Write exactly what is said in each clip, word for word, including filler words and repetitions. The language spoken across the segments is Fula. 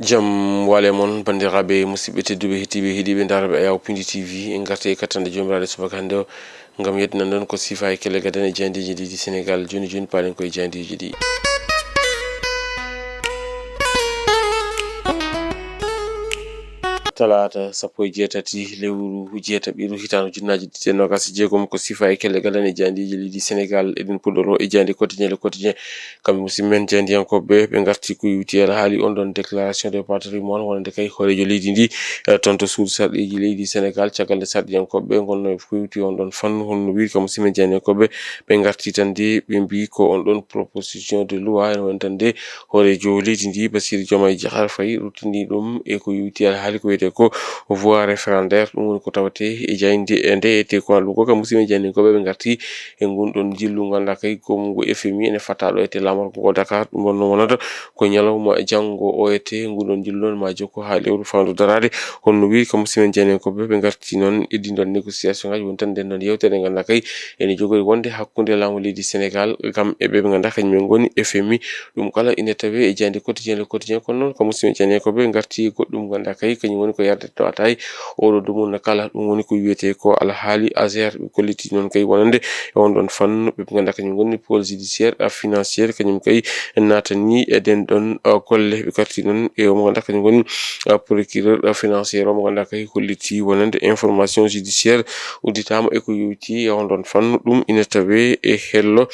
Jam wale mon, banndiraaɓe musidɓe tedduɓe, heɗiiɓe, heɗiiɓe ndaarɓe Ayaw Pindi T V. En ngarti e kattanɗe joomiraaɗo subaka hannde o, ngam yettinan ɗon ko siifa e kelle gadane e jaandeeji leydi Senegaal. Jooni jooni, paalen ko e jaandeeji ɗi. Talaata sappo e jeetati lewru jeetaɓiru hitaande ujunnaaji ɗiɗi e noogaas e jeegom, ko siifa e kelle gadane e jaandeeji leydi Senegaal. Eɗen puɗɗoro e jaande Quotidien, Le Quotidien. Kamɓe musidɓe men jaandiyankooɓe, ɓe ngarti ko yowiti alhaali on ɗon déclaration de patrimoine wonande kay hooreejo leydi ndi, eh, toon to suudu sarɗiiji leydi Senegaal. Caggal nde sarɗiyankooɓe ɓe ngonno e ko yowiti on ɗon fannu, honno wiri kam musidɓe men jaandiyankooɓe, ɓe ngarti tan de, ɓe mbi ko on ɗon proposition de loi ene woni tan de hooreejo leydi ndi, Bassirou Diomaye Diakhar Faye, ruttini ɗum e ko yowiti alhaali ko wiyetee ko voie référendaire. Ɗum woni ko tawetee e jaande nde, e te ko ɗum ko kam musidɓe men jaandiyankooɓe, ɓe ngarti e ngun ɗon njillu ngannduɗaa kay ko mo ngu F M I ene fatta ɗo e te laamorgo ngo Dakar. Ɗum ɗon no wonata ko ñalawma janngo o e te ngun ɗon njillu noon ma jokko haa lewru faandu daraade. Honno wiri kam musidɓe men jaandiyankooɓe, ɓe ngarti noon e ɗin ɗon négociation ngaji, woni tan nden ɗon yewtere ngannduɗaa kay ene jogori wonde hakkunde laamu leydi Senegaal kam e ɓe ɓe ngannduɗaa kañum en ngoni F M I. Ɗum kala ine tawee e jaande Quotidien, Le Quotidien. Kono noon kam musidɓe men jaandiyankooɓe, ɓe ngarti goɗɗum ngannduɗaa kay kañum woni ko yarde to ataay oɗo dumunna kala. Ɗum woni ko wiyetee ko alhaali Azer. Ɓe kolliti noon kay wonande e on ɗon fannu ɓe ngannduɗaa kañum ngoni pôle judiciaire, euh, financière, kañum kay naatani e ɗen ɗon, euh, golle. Ɓe ngarti noon e o mo ngannduɗaa kañum ngoni, euh, procureur, euh, financier o mo ngannduɗaa kay holliti wonande information judiciaire udditaama e ko yowiti e on ɗon fannu. Ɗum ina tawee e hello,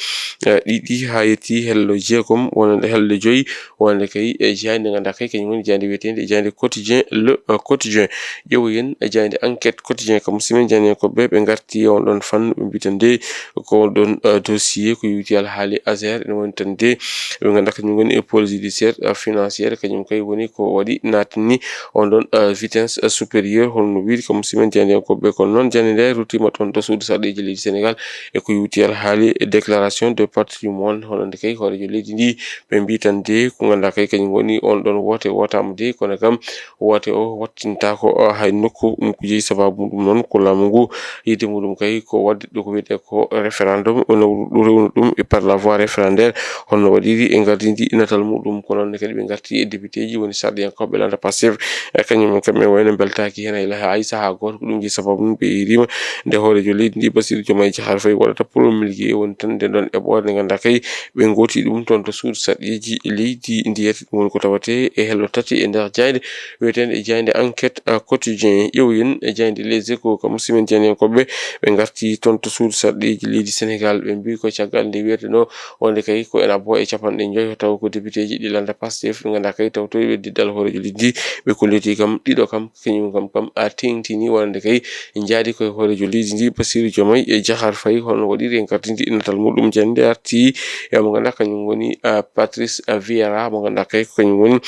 euh, ɗiɗi haa yetti hello jeegom, wonande hello joyi, wonande kay e jaande ngannduɗaa kay kañum woni jaande wiyeteende jaande Quotidien, Le, euh, Quotidien. Ƴeewoyen e jaande Enquête Quotidien kam musidɓe men jaandiyankooɓe, ɓe ngarti e on ɗon fannu, ɓe mbi tan de ko on ɗon, euh, dossier ko yowiti alhaali Azer ene woni tan de ɓe ngannduɗaa kañum ngoni e pôle judiciaire, euh, financière, kañum kay woni ko waɗi naatni on ɗon, euh, vitesse, euh, supérieure, honno wiri kam musidɓe men jaandiyankooɓe. Kono noon jaande nde ruttiima toon to suudu sarɗiiji leydi Senegaal e ko yowiti alhaali déclaration de patrimoine, honande kay hooreejo leydi ndi, ɓe mbi tan de ko ngannduɗaa kay kañum woni on ɗon woote wootaama de, kono kam woote o wattintaako, o, hay nokku, ɗum ko jeyi sababu muɗum noon ko laamu ngu yiɗde muɗum kay ko waɗde ɗo ko wiyetee ko référendum, wona ɗo rewnu ɗum e par la voie référendaire, honno waɗiri e ngardiindi natal muɗum. Ko noon ne kadi ɓe ngarti e députéji woni sarɗiyankooɓe lannda Pastef, e kañum en kam ɓe wayno mbeltaaki heen hay, hay sahaa gooto. Ko ɗum jeyi sababu mum ɓe iriima nde hooreejo leydi ndi Bassirou Diomaye Diakhar Faye waɗata promulgué woni tan nden ɗon eɓɓoore nde ngannduɗaa kay ɓe ngooti ɗum toon to suudu sarɗiiji leydi ndi. Yetti ɗum woni ko tawetee e hello tati e nder jaaynde wiyeteende e jaaynde Enquête, euh, Quotidien. Ƴeewoyen e jaaynde Les Échos kam musidɓe men jaandiyankooɓe, ɓe ngarti toon to suudu sarɗiiji leydi Senegaal. Ɓe mbi ko caggal nde wiyeteno wonde kay ko ena boo e capanɗe njoyo taw ko députéji ɗi lannda Pastef, ɓe ngannduɗaa kay tawtoyɓe diɗɗal hooreejo leydi ndi, ɓe kolliti kam ɗiɗo kam, kañum kam kam a teeŋtini wonande kay njaadi koye hooreejo leydi ndi Bassirou Diomaye e Diakhar Faye, hono waɗiri e ngardiindi natal muɗum. Jaande arti e mo ngannduɗaa kañum woni, ah, Patrice, ah, Vieira, mo ngannduɗaa kay ko kañum woni,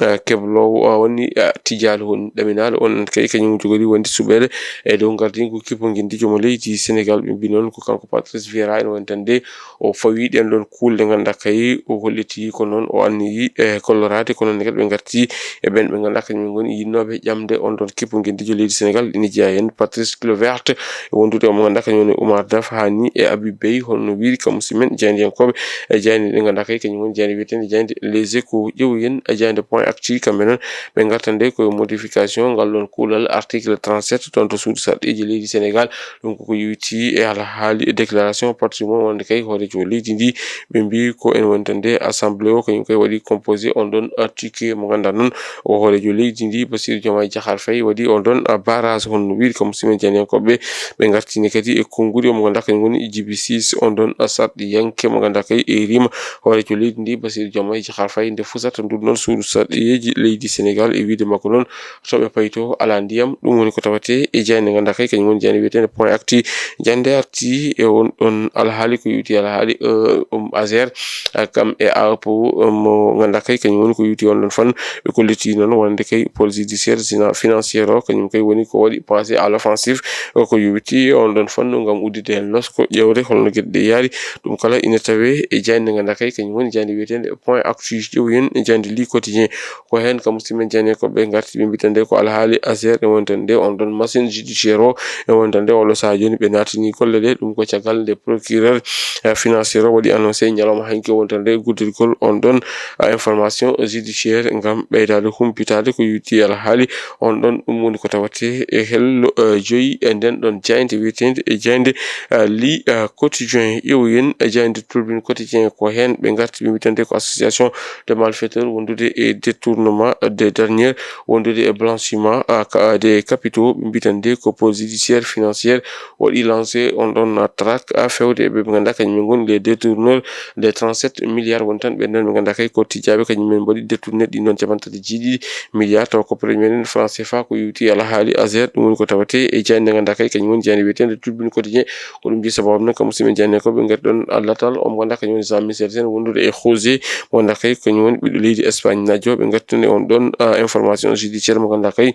ah, kebloowo, ah, woni, ah, tijjaaɗo, woni ɗaminaaɗo on kay kañum jogori wonde suɓeede e dow ngardiingu kippu ngenndi jomo leydi Senegaal. Ɓe mbi noon ko kanko Patrice Vieira ene woni tan de o fawi ɗen ɗon kuulɗe ngannduɗaa kay o holliti ko noon o anniyi e golloraade, kono ne kadi ɓe ngarti e ɓen ɓe ngannduɗaa kañum ngoni yinnooɓe ƴamde on ɗon kippu ngenndi jomo leydi Senegaal. Ina jeyaa heen Patrice Kluivert e wondude e mo ngannduɗaa kañum woni Oumar Daf, Hani e Habib Beye, hono no wiyri kam musidɓe men jaandiyankooɓe e jaaynde nde ngannduɗaa kay kañum woni jaaynde wiyeteende jaaynde Les Échos. Ƴeewoyen e jaaynde Point Actu, kamɓe noon ɓe ngartan de koye modification ngal ɗon kuulal article trente-sept toon to suudu sarɗiiji leydi Senegaal. Ɗum koko yowiti e alhaali e déclaration patrimoine wonande kay hooreejo leydi ndi. Ɓe mbi ko en woni tan de assemblée o kañum kay waɗi composé on ɗon, ah, ticket mo ngannduɗaa noon o hooreejo leydi ndi Bassirou Diomaye Diakhar Faye waɗi on ɗon, ah, barrage, hono no wiyri kam musidɓe men jaandiyankooɓe. Ɓe ngartini kadi e konnguɗi mo ngannduɗaa kañum woni Djiby Cissé, on ɗon, ah, sarɗiyanke mo ngannduɗaa kay e rima hooreejo leydi ndi Bassirou Diomaye Diakhar Faye nde fusata ndun ɗon suudu sarɗiyeeji leydi Senegaal. E wiyde makko noon to ɓe payto alaa ndiyam. Ɗum woni ko tawetee e jaaynde ngannduɗaa kay kañum woni jaaynde wiyeteende Point Actu. Jaaynde arti e on ɗon alhaali ko yowiti alhaali, eh, um, Azer, ah, kam e A E P O, eh, mo ngannduɗaa kay kañum woni ko yowiti on ɗon fannu. Ɓe kolliti noon wonande kay pôle judiciaire sina financière o kañum kay woni ko waɗi passé à l'offensive, eh, ko yowiti on ɗon fannu ngam udditde heen losko ƴeewde holno geɗe ɗe yaari. Ɗum kala ina tawee e jaaynde ngannduɗaa kay kañum woni jaaynde wiyeteende Point Actu. Ƴeewoyen e jaaynde Le Quotidien. Ko heen kam musidɓe men jaandiyankooɓe ngarti ɓe mbi Nde ko alhaali Azer e wontan nde on ɗon machine judiciaire o e wontan nde oɗo saha jooni ɓe naatini golle ɗe. Ɗum ko caggal nde procureur, eh, financier o waɗi annoncé ñalawma hanki o wontan nde guddirgol on ɗon, eh, information judiciaire ngam ɓeydaade humpitaade ko yuti alhaali on ɗon. Ɗum woni ko tawate e hello, eh, joyi e nden ɗon jaaynde wiyeteende e jaaynde, eh, li, eh, quotidien iwyen e jaaynde turbine quotidien ko heen ɓe ngarti ɓe mbitande ko association de malfaiteurs wondude e détournement de dernière wondude e blanchiment, ah, ka- des capitaux ɓe mbitande ko pôle judiciaire financière waɗi lancé on ɗon traque, ah, fewde e ɓe ɓe ngannduɗaa kañum en ngoni les détourneurs des trente-sept milliards won tan ɓen ɗon ɓe ngannduɗaa kay ko tijjaaɓe kañum en mbaɗi détourné ɗin ɗon capanɗe tati jiiɗi milliards taw ko premier franc C F A ko yewti alhaali Azer. Ɗum woni ko tawate e jaaynde ngannduɗaa kay kañum woni jaaynde wiyeteende tribune quotidien. Ko ɗum jeyi sababu noon kam musidɓe jaaynde ko ɓe ngari ɗon allatal o mo ngannduɗaa kañum woni Jean Michel Sène wondude e José mo ngannduɗaa kay kañum woni ɓiɗɗo leydi Espagne najjo ɓe ngartini on ɗon, ah, information judiciaire mo ngannduɗaa kay,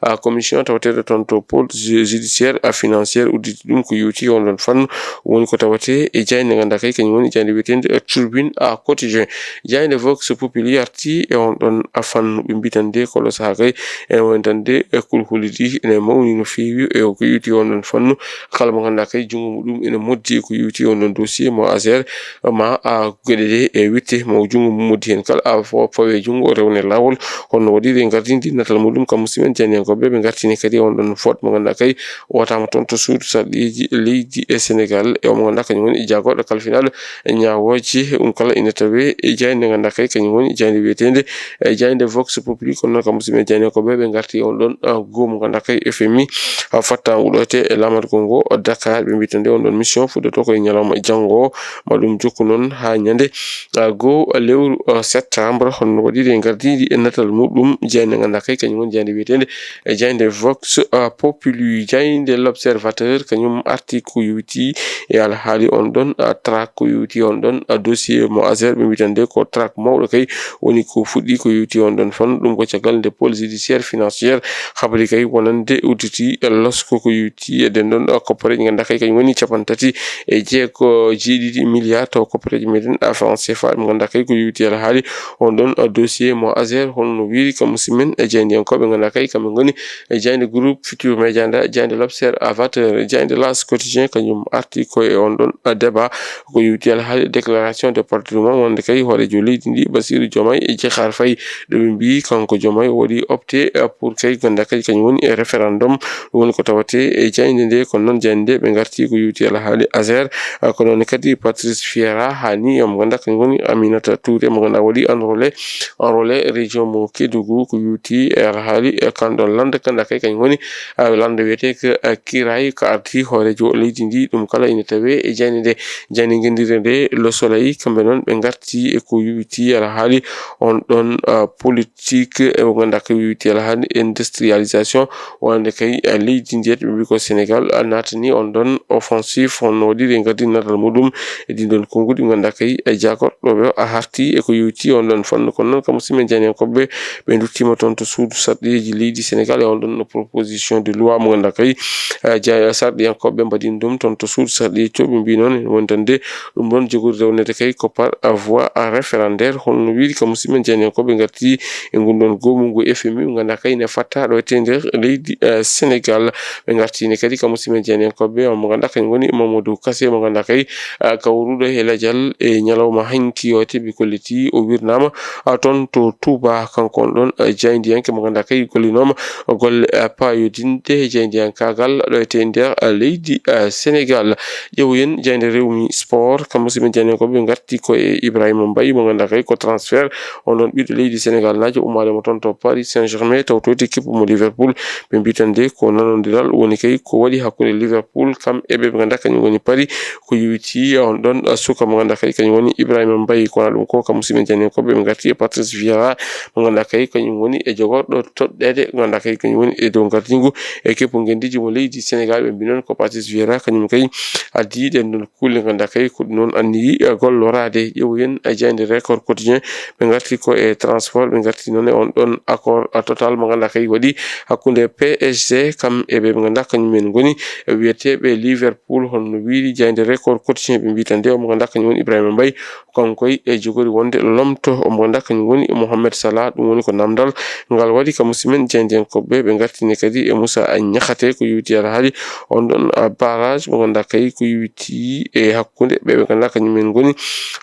ah, commission tawateeɗo toon to pôle ju- judiciaire, ah, financière udditi ɗum ko yewti on ɗon fannu woni ko tawate e jaaynde ngannduɗaa kay kañum woni jaaynde wiyeteende, ah, tribune, ah, quotidien. Jaaynde Vox Populi arti e on ɗon, ah, fannu ɓe mbitande kolo saha kay e wonitande e kulhuli ɗi ene mawni no feewi e ko yewti on ɗon fannu. Kala mo ngannduɗaa kay junngo muɗum ene moddi e ko yewti on ɗon dossier mo Azer ma a geɗe ɗe e witte mo junngo mum moddi heen kala a fo- fawe junngo rewne laawol. Kono waɗi ɗe ngardindi natal muɗum kam musidɓe jaayndiyankooɓe ɓe ngartini kadi on ɗon fot mo ngannduɗaa kay wotama toon to suudu sarɗiiji leydi e Sénégal e omo ngannduɗaa kañum woni jagorɗo kalfinaaɗo e ñaawooji um kala ina tawe e jaaynde ngannduɗaa kay kañum woni jaaynde wiyeteende e jaaynde Vox Populi. Kono noon kam musidɓe jaayndiyankooɓe ɓe ngarti on ɗon, ah, goomu ngannduɗaa kay F M I, ah, fattaangu ɗo te e lamargo ngo Dakar ɓe mbitande on ɗon mission fuɗɗoto koye ñalawma janngo o ma ɗum jokku noon haa ñande, ah, goo lewru, ah, septembre honno waɗiri e ngardiindi e natal muɗum jaaynde ngannduɗaa kay kañum woni jaaynde wiyeteende e jaaynde Vox, ah, Populi. Jaaynde L'Observateur kañum arti ko yewti e alhaali on ɗon, ah, traque ko yewti on ɗon, ah, dossier mo Azer ɓe mbitande ko traque mawɗo kay woni ko fuɗɗi ko yewti on ɗon fannu. Ɗum ko caggal nde pôle judiciaire financière habri kay wonande udditi losko ko yewti e nden ɗon, ah, koppareeji ngannduɗaa kay kañum woni capanɗe tati e jeego jiiɗiɗi milliards taw koppareeji meɗen, ah, franc C F A ɗum ngannduɗaa kay ko yewti alhaali on ɗon, ah, dossier mo Azer honno wiiri kam musidɓe men e jaayndiyankooɓe ngannduɗaa kay kamɓe ngoni e jaaynde groupe Futur Média nda jaaynde L'Observateur jaaynde L'As quotidien kañum arti ko e on ɗon, ah, débat ko yewti alhaali déclaration de patrimoine wonde kay hooreejo leydi ndi Bassirou Diomaye e Diakhar Faye ɗo ɓe mbiyi kanko Diomaye o waɗi opté, eh, pour kay ngannduɗaa kadi kañum woni e référendum. Ɗum woni ko tawate e jaaynde nde kono noon jaaynde nde ɓe ngarti ko yewti alhaali Azer, eh, kono noon kadi Patrice Fiera haani omo ngannduɗaa kañum woni Aminata Touré mo ngannduɗaa waɗi enrôlé enrôlé région mo Kédougou ko yewti e alhaali e kan ɗon lande ngannduɗaa kay kañum woni, eh, lande wiyetee ko, eh, Kiray ko arti hooreejo leydi ndi ɗum kala ina tawe e jaaynde nde jaaynde ngenndiire nde Le Soleil kamɓe noon ɓe ngarti e ko yewti alhaali on ɗon, ah, politique e ko ngannduɗaa ko yewti alhaali industrialisation wonande kay, ah, leydi ndi ɓe mbi ko Sénégal, ah, naatani on ɗon offensive honno waɗiri e ngardi natal muɗum e ɗin ɗon konnguɗi ngannduɗaa kay, eh, jagorɗo ɓe a harti e ko yewti on ɗon fannu. Kono noon kam musidɓe jaayndiyankooɓe ɓe nduttima toon to suudu sarɗiiji leydi Sénégal e on ɗon proposition de loi mo ngannduɗaa kay, eh, ja- sarɗiyankooɓe mbaɗin ɗum toon to suudu sarɗiiji to ɓe mbi noon wonande ɗum ɗon jogori rewnede kay ko par, ah, voie, ah, référendaire honno wiiri kam musidɓe jaayndiyankooɓe ngarti e ngun ɗon goomu ngu F M I ɓe ngannduɗaa kay ne fatta ɗo e nder leydi, eh, Sénégal. Ɓe ngartini kadi kam musidɓe jaayndiyankooɓe mo ngannduɗaa kañum woni Mamadou Kassé mo ngannduɗaa kay, ah, kawruɗo e lajal e ñalawma hanki o te ɓe kolliti o wirnaama, ah, toon to Touba kanko on ɗon, ah, jaayndiyanke mo ngannduɗaa kay gollinooma golle, ah, paayodinde e jaayndiyankaagal ɗo e te nder, ah, leydi, ah, Sénégal. Ƴeewoyen jaaynde Rewmi Sport kam musidɓe jaayndiyankooɓe ɓe ngarti ko e Ibrahima Mbaye mo ngannduɗaa kay ko transfert on ɗon ɓiɗɗo leydi Sénégal naajo ummaade mo toon to Paris Saint-Germain tawtoyde kippu mo Liverpool. Ɓe mbi tan de ko nanondiral woni kay ko waɗi hakkunde Liverpool kam e ɓe ɓe ngannduɗaa kañum woni Paris ko yowiti on ɗon, ah, suka mo ngannduɗaa kay kañum woni Ibrahima Mbaye. Kono ɗum ko kam musidɓe jaayndiyankooɓe ɓe ngarti e Patrice Vieira mo ngannduɗaa kay kañum woni e jogorɗo toɗɗeede ngannduɗaa kay kañum woni e dow ngardingu e keppu ngenndiiji mo leydi Sénégal. Ɓe mbi noon ko Patrice Vieira kañum kay addi ɗen ɗon kulle ngannduɗaa kay ko ɗum noon anniyi, eh, golloraade. Ƴeewoyen, eh, jaaynde Record Quotidien ɓe ngarti ko e transport ɓe ngarti noon e on ɗon accord, eh, total mo ngannduɗaa kay waɗi hakkunde P S G kam e ɓe ɓe ngannduɗaa kañum en ngoni, eh, wiyeteeɓe Liverpool. Honno wiiri jaaynde Record Quotidien ɓe mbi tan de omo ngannduɗaa kañum woni Ibrahima Mbaye kanko e jogori wonde lomto omo ngannduɗaa kañum woni Mohamed Salah. Ɗum woni ko namdal ngal waɗi Ka musimen jaydiyankooɓe, ɓe ngartini kadi e Moussa Niakhaté ko yowiti alhaali on ɗon, ah, barrage mo ngannduɗaa kay ko yowiti e hakkunde ɓe ɓe ngannduɗaa kañum en ngoni,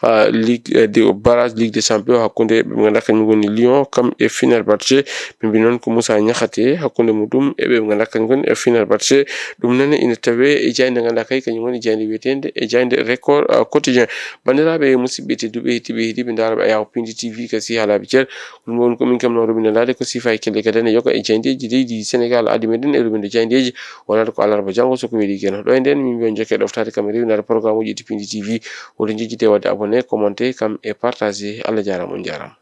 ah, Ligue, eh, de barrage Ligue des Champions hakkunde ɓe ɓe ngannduɗaa kañum ngoni Lyon kam e Fenerbahçe. Ɓe mbi noon ko Moussa Niakhaté hakkunde muɗum e ɓe ɓe ngannduɗaa kañum ngoni e Fenerbahçe. Ɗum nene ina tawe e jaynde ngannduɗaa kay kañum woni jaynde wiyeteende e jaynde Record, ah, Quotidien. Banndiraaɓe e musidɓe tedduɓe, heɗiiɓe, heɗiiɓe ndaarooɓe Ayaw Pindi T V ka si haalaaɓe ceer. Ɗum woni ko min kam no rubinandaade ko sifa e kelle gadane yoga e jayndeeji leydi Senegal. Adi meɗen e rubinde jayndeeji wonande ko alarba janngo so ko weeli geno. Ɗo e nden min mbiyon jokke ɗoftaade kam e rewinaade programme uji ɗi Pindi T V. Woto njejjite waɗde abonné, commenté kam e partagé. Allah jaaraama, on jaaraama.